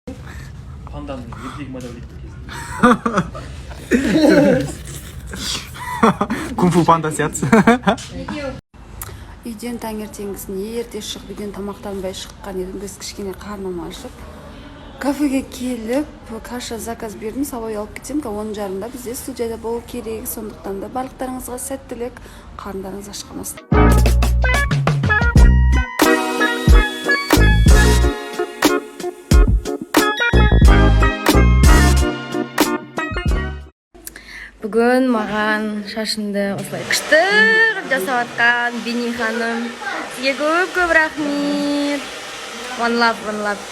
Панданың ертегі ма деп ойлайды кезінде. Кунг-фу панда сияқты. Үйден таңертеңгісін ерте шығып, үйден тамақтанбай шыққан едім. Біз кішкене қарным ашып, кафеге келіп, каша заказ бердім. Сабай алып кетсем, 10:30-да бізде студияда болу керек. Сондықтан да барлықтарыңызға сәттілік, қарындарыңыз аш қалмасын. Бүгін маған шашымды осылай күшті қылып жасап жатқан Бени ханым, сізге көп көп рахмет. One love, one love.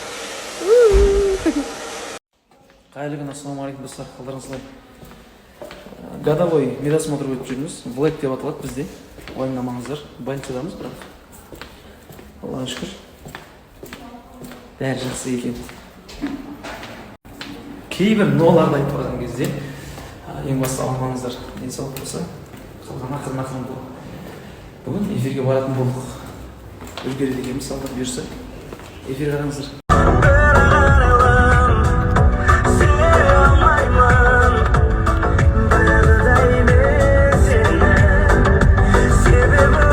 Қайырлы күн, ассалаумағалейкум, достар, қалдарыңыз қалай? Годовой медосмотр өтіп жүрміз. Блэк деп аталады бізде. Уайымдамаңыздар, больницадамыз, бірақ Аллаға шүкір, бәрі жақсы екен. Кейбір ноларды айтып қалған кезде, ең бастысы алмаңыздар, денсаулық болса, қалған ақырын ақырын болады. Бүгін эфирге баратын болдық, үлгереді екенбіз, Алла бұйырса. Эфир қараңыздар. Сүйе алмаймын баяғыдай мен сені. Себебі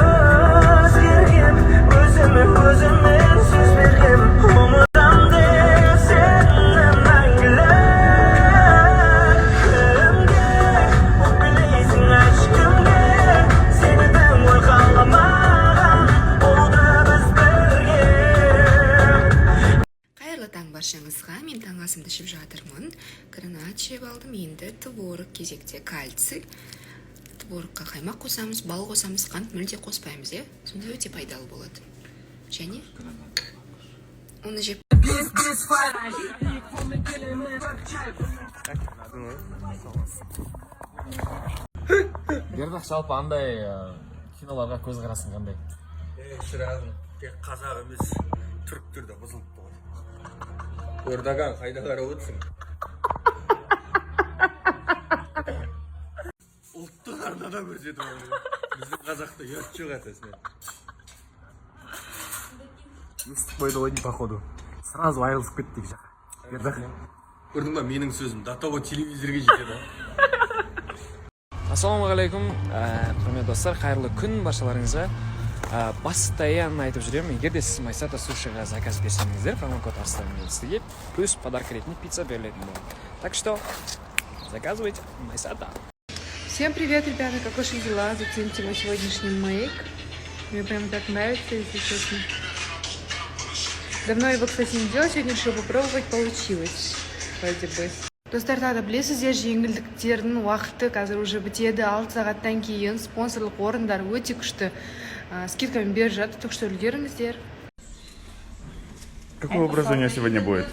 өзгергем, өзіме өзіммен сөз бергем. Ұмытам деп сені мәңгілік. Кімге өкпелейсің, айтшы, кімге? Сені дым ғой қаламаған болды біз бірге. Қайырлы таң баршаңызға! Мен таңғы асымды ішіп жатырмын. Гранат жеп алдым. Енді творог кезекте, кальций. Творогқа қаймақ қосамыз, бал қосамыз, қант мүлде қоспаймыз, иә. Сонда өте пайдалы болады. Және оны жеп Бердақ, жалпы андай киноларға көзқарасың қандай? Ей, шырағым, тек қазақ емес, түріктер де бұзылыпты ғой. Эрдоган, қайда қарап отырсың? Ұлттық арнада көрсетіп отыр. Біздің қазақта ұят жоқ әсесіне. Естіп қойды ғой деймін, походу. Сразу айырылысып кеттік жаққа. Бердақ. Көрдің ба, менің сөзім до того телевизорге жетеді. Ассалаумағалейкум, құрметті достар, қайырлы күн баршаларыңызға. Постоянно айтып жүремін, егер де сіз Майсата сушиға заказ берсеңіздер, промокод Арыстан мен сізге плюс подарок ретінде пицца берілетін болады. Так что заказывайте Майсата. Всем привет, ребята, как ваши дела? Зацените мой сегодняшний мейк. Мне прям так нравится, если честно. Давно его, кстати, не делала, сегодня решила попробовать, получилось. Вроде бы. Достар, тағы да білесіздер, жеңілдіктердің уақыты қазір уже бітеді. 6 сағаттан кейін спонсорлық орындар өте күшті скидкамен беріп жатыр, так что үлгеріңіздер. Какой образ у нее сегодня будет?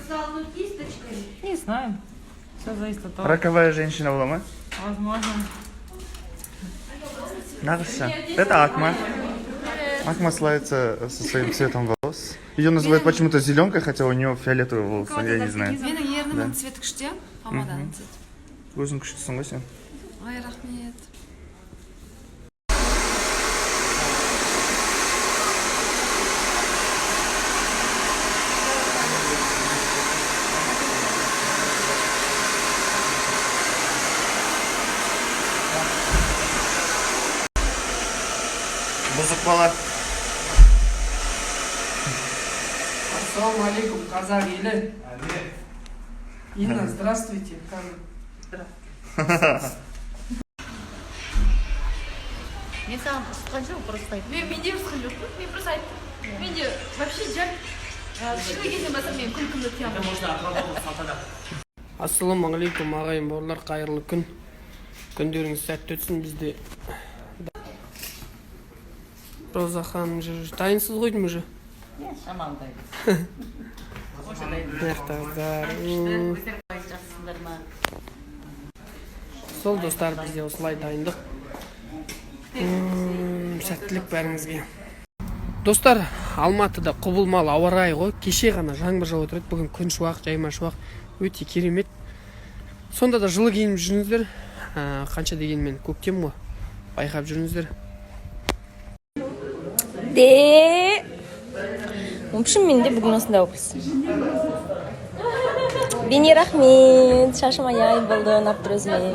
Не знаю. Все зависит от того. Роковая женщина бола ма? Возможно. Нағызша. Это Акма. Акма славится со своим цветом волос. Ее называют почему-то зеленкой, хотя у нее фиолетовые волосы, я не знаю. Менің ернімнің цветі күшті, помаданың цветі. Өзің күштісің ғой сен. Ой, рахмет. Бұзық бала. Ассалаумағалейкум, қазақ елі! Инна, здравствуйте. Как? Мен саған ұрысқан жоқ, просто айттым. Мен де ұрысқан жоқпын, мен просто айттым. Мен де вообще жар кішкене кезден бастап мен күлкімді тия алмаймын. Ассалаумағалейкум, ағайын, бауырлар, қайырлы күн! Күндеріңіз сәтті өтсін! Бізде Роза ханым жүр. Дайынсыз ғой деймін уже. Иә, шамалы дайын. Мына жақта қыздар. Өздері қалай, жақсысыңдар ма? Сол, достар, бізде осылай дайындық. Сәттілік бәріңізге, достар! Алматыда құбылмалы ауа райы ғой. Кеше ғана жаңбыр жауып отыр еді, бүгін күн шуақ, жайма шуақ, өте керемет. Сонда да жылы киініп жүріңіздер. Қанша дегенмен көктем ғой, байқап жүріңіздер. Де, в общем, менде бүгін осындай образ. Бини, рахмет. Шашым аяй болды, ұнап тұр өзіме.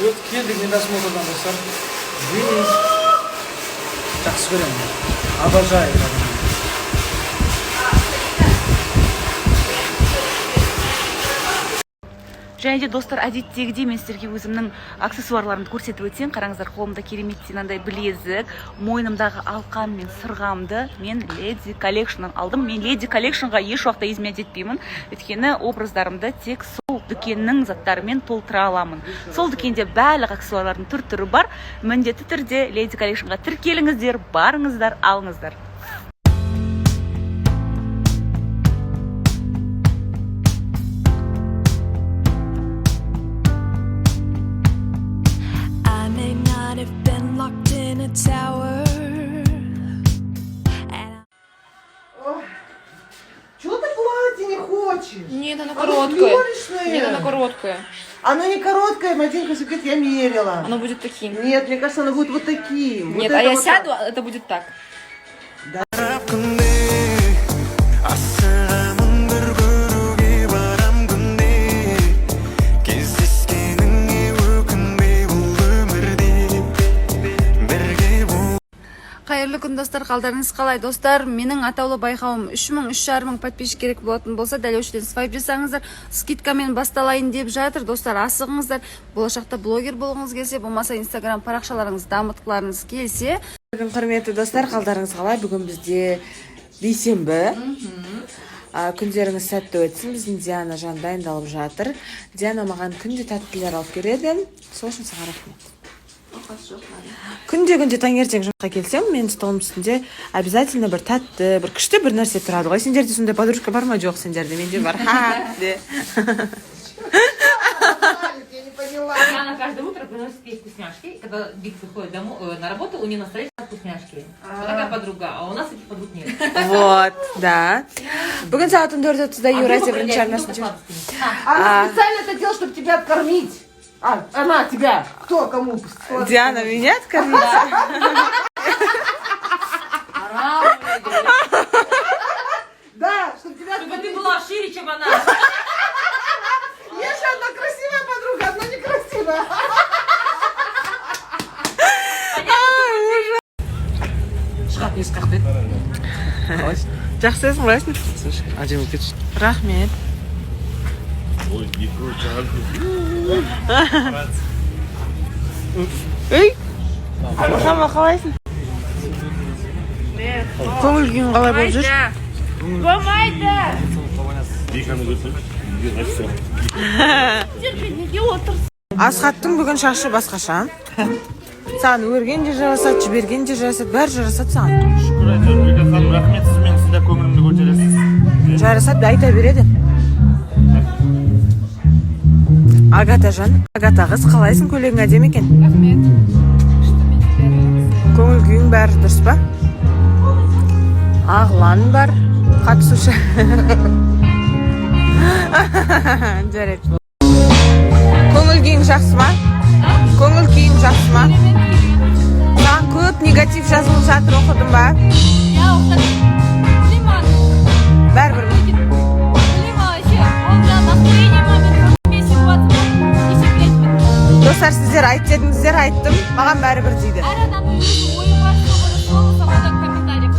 Өтіп келдік медосмотрдан, достар. Бини жақсы көремін, обожаю. Және де, достар, әдеттегідей мен сіздерге өзімнің аксессуарларымды көрсетіп өтсем. Қараңыздар, қолымда кереметтей мынандай білезік, мойнымдағы алқам мен сырғамды мен Леди Коллекшннан алдым. Мен Леди Коллекшнға еш уақытта изменять етпеймін, өйткені образдарымды тек сол дүкеннің заттарымен толтыра аламын. Сол дүкенде барлық аксессуарлардың түр түрі бар. Міндетті түрде Леди Коллекшнға тіркеліңіздер, барыңыздар, алыңыздар. I may not have been locked in a tower. And Чего ты платье не хочешь? Нет, оно Оно короткое. пленочное. Нет, оно короткое. Оно не короткое, Мадинка все говорит, я мерила. Оно будет таким. Нет, мне кажется, оно будет вот таким. Нет, Вот а это я вот сяду, так. это будет так. Күнде асығамын бір көруге, барам күнде. Кездескеніңе өкінбе, бұл өмірде бірге бол. Қайырлы күн, достар! Қалдарыңыз қалай, достар? Менің атаулы байқауым: 3000, 3,5 мың подписчик керек болатын болса, дәл осы жерден свайп жасаңыздар. Скидкамен басталайын деп жатыр, достар, асығыңыздар. Болашақта блогер болғыңыз келсе, болмаса инстаграм парақшаларыңызды дамытқыларыңыз келсе. Бүгін, құрметті достар, қалдарыңыз қалай? Бүгін бізде бейсенбі. Күндеріңіз сәтті өтсін. Біздің Диана жан дайындалып жатыр. Диана маған күнде тәттілер алып келеді, сол үшін саған рахмет. Күнде, күнде таңертең жұмысқа келсем, менің столымның үстінде обязательно бір тәтті, бір күшті бір нәрсе тұрады ғой. Сендерде сондай подружка бар ма? Жоқ, сендерде, менде бар. Ха де. Я не поняла. Она каждое утро приносит ей вкусняшки. И когда Биг приходит домой, на работу, у нее на столе лежат вкусняшки. Вот такая подруга, а у нас таких подруг нет. Вот, да. Бүгін сағат 14:30-да Еуразия бірінші арнасында. Она специально это делает, чтобы тебя откормить. А, она тебя. Кто кому? Диана меня откормить? Да, чтобы тебя Чтобы ты откормить. была шире, чем она. Есть же одна красивая подруга, одна некрасивая. Шығады, есік қақпайды. Қалайсың? Жақсы, өзің қалайсың? Әдемі болып кетші. Рахмет. Ой, не. Ей, Мұхамма, қалайсың? Көңіл күйің қалай болып жүр? Болмайды. Беканы көрсеңші. Неге отырсың? Асхаттың бүгін шашы басқаша. Саған өрген де жарасады, жіберген де жарасады, бәрі жарасады саған. Шүкір әйтеуір, Бека ханым, рахмет, сіз менің всегда көңілімді көтересіз. Жарасады, айта береді. Агата жан, Агата қыз, қалайсың? Көйлегің әдемі екен. Рахмет. Көңіл күйің бәрі дұрыс па? Ағлан бар, қатысушы. Жарайды. Көңіл күйің жақсы ма? Көңіл күйің жақсы ма? Саған көп негатив жазылып жатыр, оқыдың ба? Я оқыдым. Білмеймін. Бәрібір ме? Білмеймін вообще. Онда настроение ма, мен өзіме ситуация неше білетінмін. Достар, сіздер айт дедіңіздер, айттым. Маған бәрібір дейді. Әр адамның өз ойы бар, свобода слова, свобода комментариев.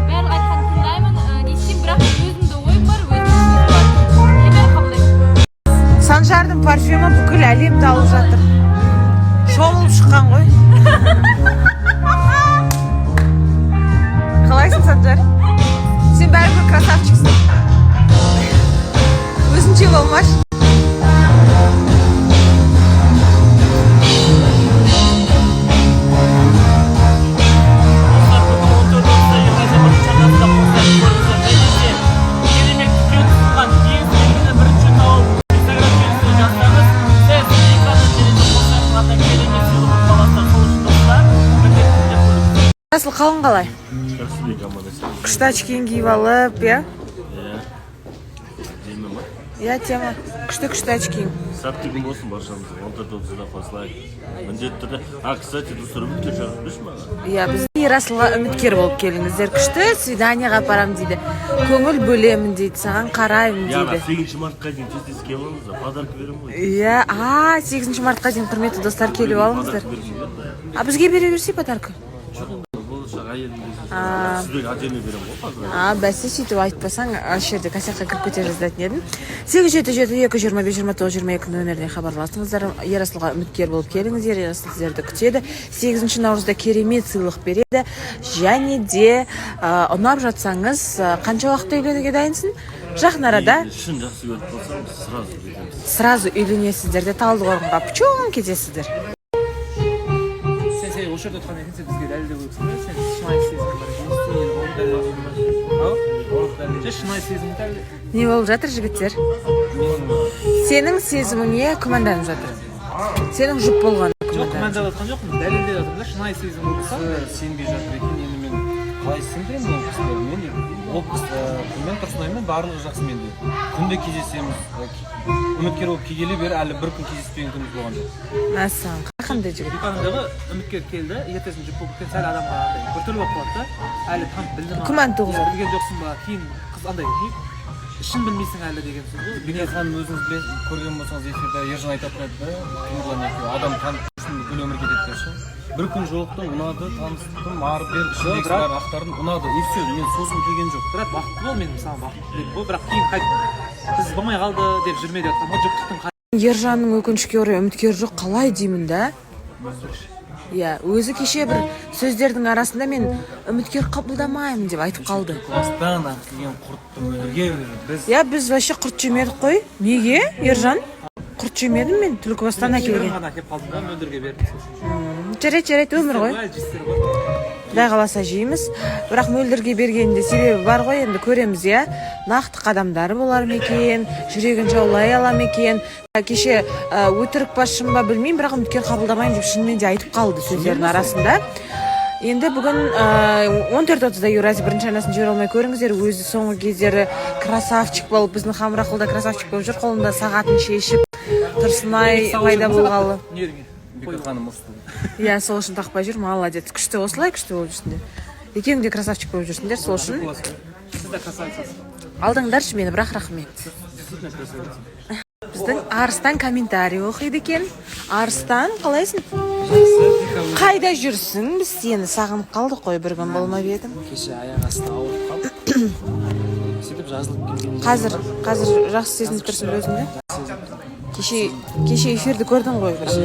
Барлық айтқанын тыңдаймын, не істеймін, бірақ өзімде ойым бар, өзімнің сөзім бар. Мен бәрін қабылдаймын. Санжардың парфюмі бүкіл әлемді алып жатыр. Шомылып шыққан ғой. Қалайсың, Санжар? Сен бәрібір красавчиксің. Өзінше болмашы. Достар, бүгін 14:30-да Еуразия бірінші арнасында қосылып көріңіздер. Және де керемет дүкен ұсынған ең белгілі бірінші тауып инстаграм желісіне жазсаңыз, сіз Беканы және де қосылған керемет сыйлық ұтып аласыздар. Сол үшін, достар, міндетті түрде көріңіздер. Расыл, қалың қалай? Жақсы, Бека, аман есен. Күшті очкиін киіп алып, иә? Иә, әдемі ма? Иә, тема. Күшті, күшті очкиің. Сәтті күн болсын баршамызға. 14:30-да қосылайық міндетті түрде. А, кстати, достар, үміткер жазып берші маған. Иә, біз Ерасылға үміткер болып келіңіздер. Күшті свиданиеға апарамын дейді, көңіл бөлемін дейді, саған қараймын дейді. 8 мартқа дейін тез тез келіп алыңыздар, подарка беремін ғой. Иә, а 8 мартқа дейін, құрметті достар, келіп алыңыздар. А бізге бере берсе подарка. Жоқ, енді болашақ әйелім. А. Сіздерге отдельно беремін ғой подарок. А, бәсе, сөйтіп айтпасаң, осы жерде косякқа кіріп кете жаздайтын едім. 8 7 7 2 25 29 22 нөміріне хабарласыңыздар. Ерасылға үміткер болып келіңіздер, Ерасыл сіздерді күтеді. 8 наурызда керемет сыйлық береді. Және де ұнап жатсаңыз, қанша уақытта үйленуге дайынсың? Жақын арада. Шын жақсы көріп қалсам, сразу кетеміз. Сразу үйленесіздер де, Талдықорғанға пчуң кетесіздер. Сен осы жерде отырғаннан кейін сен бізге дәлелдеу керексің да, сен шынайы сезім бар екенін. Ау, шынайы сезім дәлелде. Не болып жатыр, жігіттер? Сенің сезіміңе күмәнданып жатыр, сенің жұп болған. Жоқ, күмәнданып жатқан жоқпын, дәлелдеп жатырмын да, шынайы сезім болса. Сенбей жатыр екен. Енді мен қалай сендіремін ол кісілерді? Мен ол кісі кіммен, Тұрсынаймен барлығы жақсы менде, күнде кездесеміз. Үміткер болып келгелі бері әлі бір күн кездеспеген күніміз болған жоқ. Мәссаған, қандай жігіт! Бикандағы үміткер келді, ертесін жұп болып кеткен, сәл адамға андай біртүрлі болып қалады да, әлі танып білді ма? Күмән туғызады. Иә, білген жоқсың ба, кейін қыз андай не, ішін білмейсің әлі деген сөз ғой. Беке ханым, өзіңіз білесіз, көрген болсаңыз, эфирде Ержан айтатын еді да, Темірлан екеуі адам танып үшін бүкіл өмір кетеді деп ше. Бір күн жолықтым, ұнады, таныстым, ары бері ішіндегісін бәрін ақтардым, ұнады, и все, мен сосын келген жоқ. Бірақ бақытты бол, мен мысалы бақытты тілеймін ғой, бірақ кейін қайтып біз болмай қалды деп жүрме деп жатқанмын ғой, жұптықтың. Ержанның, өкінішке орай, үміткері жоқ. Қалай деймін да. Иә, өзі кеше бір сөздердің арасында «мен үміткер қабылдамаймын» деп айтып қалды. Бастан әкелген құртты Мөлдірге біз. Иә, біз вообще құрт жемедік қой. Неге, Ержан, құрт жемедім мен Түлкібастан әкелген. Ғана әкеліп қалдым да, Мөлдірге бердім сосын. Жарайды, жарайды, өмір ғой. Жейсіздер ғой. Құдай қаласа, жейміз. Бірақ Мөлдірге бергенінде себебі бар ғой, енді көреміз, иә, нақты қадамдары болар ма екен, жүрегін жаулай ала ма екен. Кеше өтірік па, шын ба, білмеймін, бірақ үміткер қабылдамаймын деп шынымен де айтып қалды сөздерінің арасында. Енді бүгін 14:30-да Еуразия бірінші арнасын жібере алмай көріңіздер. Өзі соңғы кездері красавчик болып, біздің Хамрақұл да красавчик болып жүр, қолында сағатын шешіп, Тұрсынай пайда болғалы. Неріңе? Бека ханым ұрысты. Иә, сол үшін тақпай жүр. Молодец, күшті, осылай күшті болып жүрсіңдер. Екеуің де красавчик болып жүрсіңдер, сол үшін. Сіз де красавицасыз. Алдыңдаршы мені, бірақ рахмет. Действительно красавица. Біздің Арыстан комментарий оқиды екен. Арыстан, қалайсың? Қайда жүрсің? Біз сені сағынып қалдық қой, бір күн болмап едің. Кеше аяқ асты ауырып қалып, сөйтіп жазылып келген. Қазір жақсы сезініп тұрсың ба өзіңді? Кеше эфирді көрдің ғой, бірақ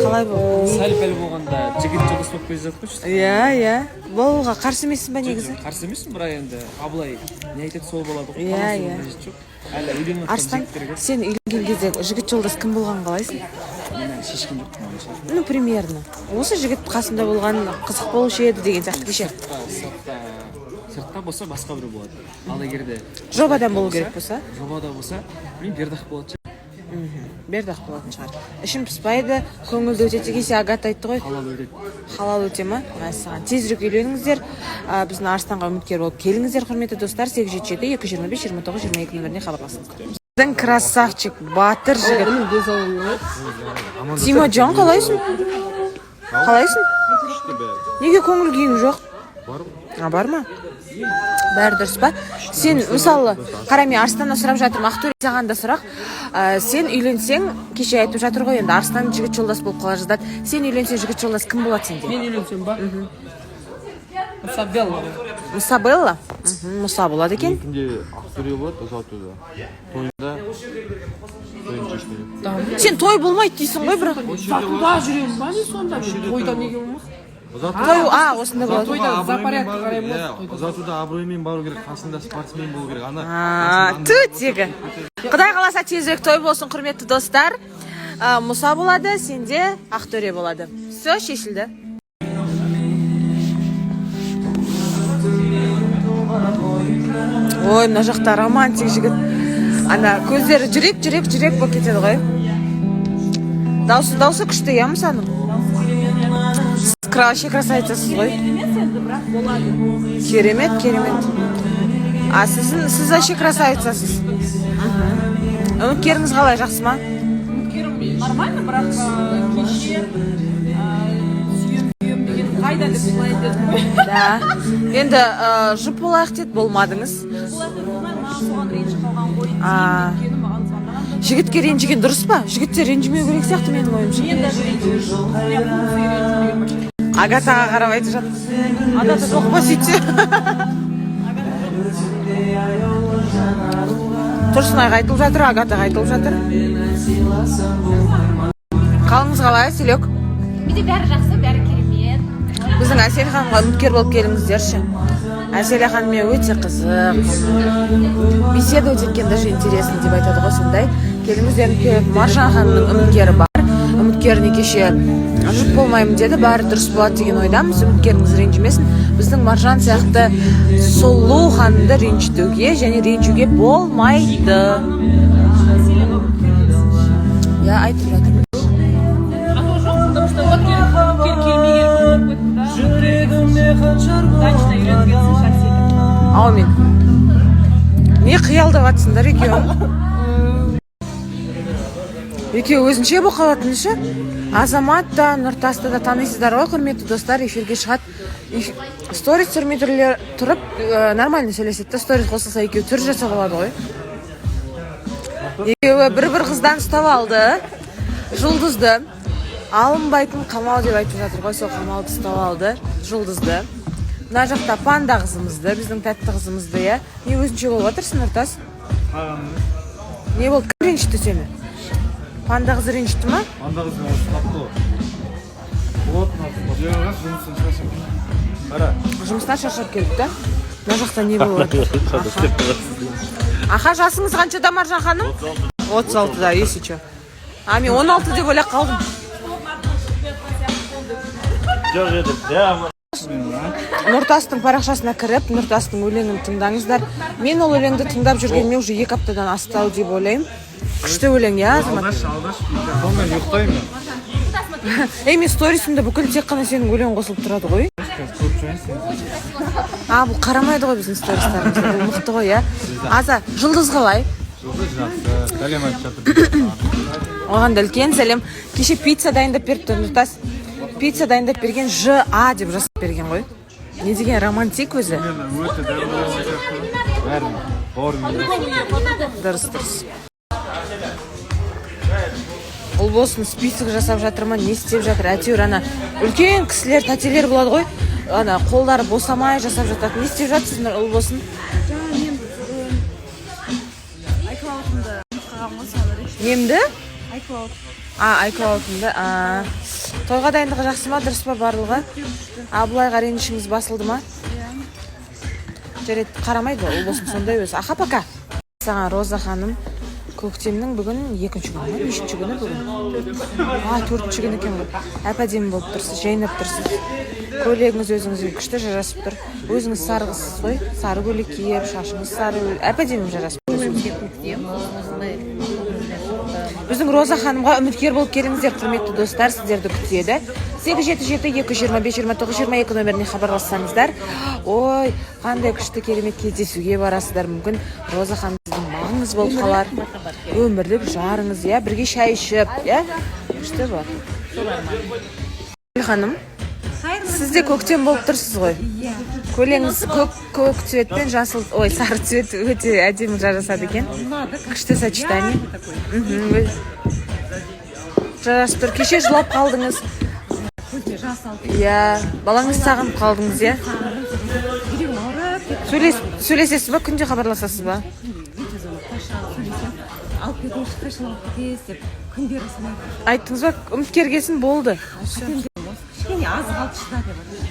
қалай болды? Сәл пәл болғанда жігіт жолдас болып келе жатыр ғой. Иә, болуға қарсы емессің ба негізі? Қарсы емеспін, бірақ енді Абылай не айтады, сол болады ғой. Иә, Таласудың иә. қажеті жоқ, әлі үйленіп жатқан Арыстан, жігіттер көп. сен үйленген кезде жігіт жолдас кім болғанын қалайсың? Мен әлі шешкен жоқпын оны ше. Ну, примерно осы жігіт қасымда болған қызық болушы еді деген сияқты кеше. Сыртта болса, басқа біреу болады, ал егер де Жобадан болу керек болса? Жобада болса, білмеймін, Бердақ болатын шығар. Бердақ болатын шығар. Ішім пыспайды, көңілді өтеді деген. Агата айтты ғой. Халал өтеді. Халал өте ма? Мәссаған, тезірек үйленіңіздер. Біздің Арыстанға үміткер болып келіңіздер, құрметті достар. 8 7 7 2 25 29 22 нөміріне хабарласыңыздар. Біздің красавчик, батыр жігіт Тимаджан, қалайсың? Қалайсың? Неге көңіл күйің жоқ? А, бар ма? Бәрі дұрыс па? Сен, мысалы, қара, мен Арыстаннан сұрап жатырмын, Ақтөре, саған да сұрақ. Сен үйленсең, кеше айтып жатыр ғой енді, Арыстан жігіт жолдас болып қала жаздады. Сен үйленсең, жігіт жолдас кім болады сенде? Мен үйленсем ба? Мұсабелла. Мұсабелла. Мұса болады екен. Менікінде Ақтөре болады ұзатуда, тойында тойын шешпейді. Сен той болмайды дейсің ғой, бірақ. Ұзатуда жүремін ба не сонда мен? Тойда неге болмас? Той, а, осында болады. Тойда за порядок қараймын ғой. Иә, ұзатуда абыроймен бару керек, қасында спортсмен болу керек ана. А, ту тегі. Құдай қаласа, тезірек той болсын, құрметті достар. Мұса болады, сенде Ақтөре болады. Все, шешілді. Ой, мына жақта романтик жігіт. Ана көздері жүрек, жүрек, жүрек болып кетеді ғой. Даусы күшті, иә, Мұсаның? Сіз вообще красавицасыз ғой. Керемет, керемет. А сіз вообще красавицасыз. Үміткеріңіз қалай, жақсы ма? Үміткерім нормально, бірақ кеше сүйем, сүйем деген. Қайда деп жылайын дедім ғой. Да, енді жұп болайық деді, болмадыңыз. Болайық деп болмай, маған соған ренжіп қалған ғой деймін. А. Өйткені маған звондаған да. Жігітке ренжіген дұрыс па? Жігіттер ренжімеу керек сияқты, менің ойымша. Мен даже ренжімеймін. У меня функция ренжу деген вообще. Агатаға қарап айтып жатыр. Агата жоқ па сөйтсе? Тұрсынайға айтылып жатыр, Агатаға айтылып жатыр. Қалыңыз қалай, Әселек? Менде бәрі жақсы, бәрі керемет. Біздің Әсел ханымға үміткер болып келіңіздерші. Әсел ханыммен өте қызық беседовать еткен, даже интересно деп айтады ғой, сондай. Келіңіздер үміткер. Маржан ханымның үміткері бар. Үміткеріне кеше жұп болмаймын деді, бәрі дұрыс болады деген ойдамыз. Үміткеріңіз ренжімесін. Біздің Маржан сияқты сұлу ханымды ренжітуге және ренжуге болмайды. Иә, айтып жатырмын. А то жоқ, потому что үміткер келмей келіп болып кетті да. Удачно үйленіп кетсінші, Әселя. Аумин. Не қиялдап жатсыңдар екеуің? Екеуі өзінше болып қалатын ше. Азамат та, Нұртасты да танисыздар ғой, құрметті достар. Эфирге шығады, сторис түсірмей тұрып нормально сөйлеседі да, сторис қосылса, екеуі түр жасап алады ғой. Екеуі бір бір қыздан ұстап алды. Жұлдызды, алынбайтын қамал деп айтып жатыр ғой, сол қамалды ұстап алды, Жұлдызды. Мына жақта панда қызымызды, біздің тәтті қызымызды. Иә, не өзінше болып жатырсың, Нұртас? Не болды, кім ренжітті сені? Панда қызы ренжітті ма? Панда қыз мені ұстапты ғой. Болатын, жұмыстан шаршап. Қара. Жұмыстан шаршап келді да. Мына жақта не болып жатыр? Аха, жасыңыз қаншада, Маржан ханым? 36-да, если че. А мен 16 деп ойлап қалдым. Жоқ еді, прямо. Нұртастың парақшасына кіріп, Нұртастың өлеңін тыңдаңыздар. Мен ол өлеңді тыңдап жүргеніме уже 2 аптадан асты ау деп ойлаймын. Күшті өлең, иә, Азамат? Алдашы, алдашы. Сонымен ұйықтаймын мен. Ей, мен сторисімде бүкіл тек қана сенің өлең қосылып тұрады ғой. Қазір көріп жүрейін сені. А, бұл қарамайды ғой біздің стористарымызды. Бұл мықты ғой, иә. Аза, Жұлдыз қалай? Жұлдыз жақсы, сәлем айтып жатыр. Оған да үлкен сәлем. Кеше пицца дайындап беріпті Нұртас. Пицца дайындап берген, Ж А деп жасап берген ғой. Не деген романтик өзі. Мен өте дәмді сияқты. Бәрін бауырым. Дұрыс. Ұлболсын список жасап жатыр ма, не істеп жатыр, әйтеуір ана үлкен кісілер, тәтелер болады ғой, ана қолдары босамай жасап жатады. Не істеп жатсыз, Ұлболсын? Жаңа мен iCloud-ымды ұмытып қалғанмын ғой, соны рет. Немді? iCloud. А, iCloud-ымды. А, тойға дайындығы жақсы ма, дұрыс па барлығы? Абылайға ренішіңіз басылды ма? Иә. Жарайды, қарамайды ғой Ұлболсын, сондай өзі. Аха, пока саған, Роза ханым. Көктемнің бүгін екінші күні ма, нешінші күні бүгін? А, төртінші күні екен ғой. Әп әдемі болып тұрсыз, жайнап тұрсыз. Көйлегіңіз өзіңізге күшті жарасып тұр. Өзіңіз сары қызсыз ғой, сары көйлек киіп, шашыңыз сары, әп әдемі жарасып тұр өзіңізге. Көктем осындай. Біздің Роза ханымға үміткер болып келіңіздер, құрметті достар, сіздерді күтеді. 877 225 29 22 номеріне хабарлассаңыздар, ой, қандай күшті, керемет кездесуге барасыздар. Мүмкін, Роза ханым сіздің бағыңыз болып қалар, өмірлік жарыңыз, иә, бірге шай ішіп, иә, күшті болады. Ханым, сіз де көктем болып тұрсыз ғой. Иә. Көйлегіңіз көк цвет пен жасыл, ой, сары цвет өте әдемі жарасады екен. Күшті сочетание. Жарасып тұр. Кеше жылап қалдыңыз. Көзге жас алды. Иә, балаңызды сағынып қалдыңыз, иә? Жүрегім ауырып кетті. Сөйлесесіз ба, күнде хабарласасыз ба? Видеозвонок қашан сөйлесемін. Алып кетіңізші, қашан алып кетесіз деп күндері санап. Айттыңыз ба, үміткер келсін, болды. Кішкене аз қалды, шыда деп жатыр.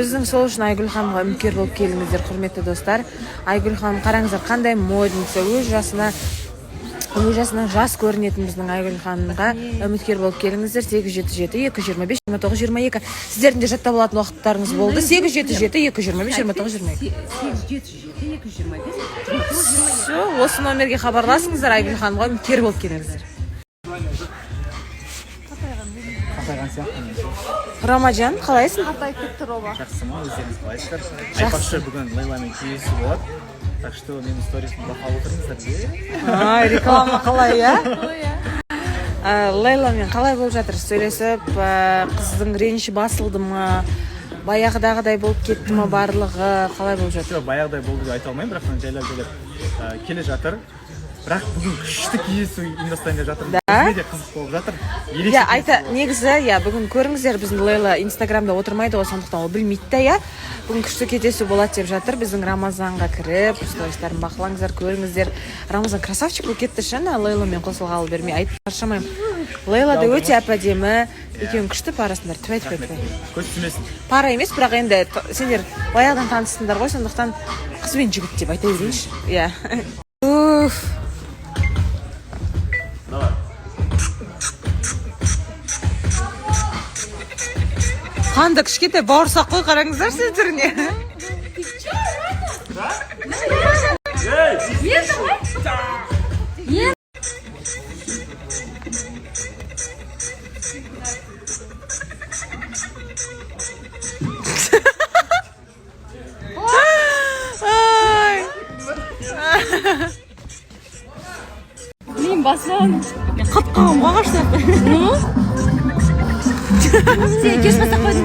Біздің сол үшін Айгүл ханымға үміткер болып келіңіздер, құрметті достар. Айгүл ханым, қараңыздар, қандай модница, өз жасынан жас көрінетін біздің Айгүл ханымға үміткер болып келіңіздер. 877 225 29 22. Сіздердің де жаттап алатын уақыттарыңыз болды. 877 225 29 22. 877 225 29 22. Все, осы номерге хабарласыңыздар, Айгүл ханымға үміткер болып келіңіздер. Қартайған сияқтымын. Рамажан, қалайсың? Қартайып кетті Роба. Жақсы ма, өздеріңіз қалайсыздар? Жақсы. Айтпақшы, бүгін Лейламен кездесу болады, так что менің сторисімді бақылап отырыңыздар. Ай, реклама қалай, иә? Лейламен қалай болып жатыр сөйлесіп, қыздың реніші басылды ма? Баяғыдағыдай болып кетті ма барлығы, қалай болып жатыр? Жоқ, баяғыдай болды деп айта алмаймын, бірақ мына жайлап жайлап келе жатыр. Бірақ бүгін күшті кездесу ұйымдастырайын деп жатырмын. Да? Өзіме де қызық болып жатыр. Ерекше. Иә, айта негізі, иә, бүгін көріңіздер, біздің Лейла Инстаграмда отырмайды ғой, сондықтан ол білмейді да, иә. Бүгін күшті кездесу болады деп жатыр. Біздің Рамазанға кіріп, стористарын бақылаңыздар, көріңіздер. Рамазан красавчик болып кетті ше, ана Лейламен қосылғалы бермей. Айтып шаршамаймын. Лейла да өте әп әдемі. Екеуің күшті парасыңдар. Түбай, түбай, түбай. Көз тимесін. Пара емес, бірақ енді сендер баяғыдан таныстыңдар ғой, сондықтан қыз бен жігіт деп айта берейінші. Иә. Уф. Давай. Қанды кішкентай бауырсақ қой, қараңыздаршы түріне. Ай. Мен басым. Мен қатып қалғанмын ғой ағаш сияқты. Ну? Сен кеш бастап қойдың.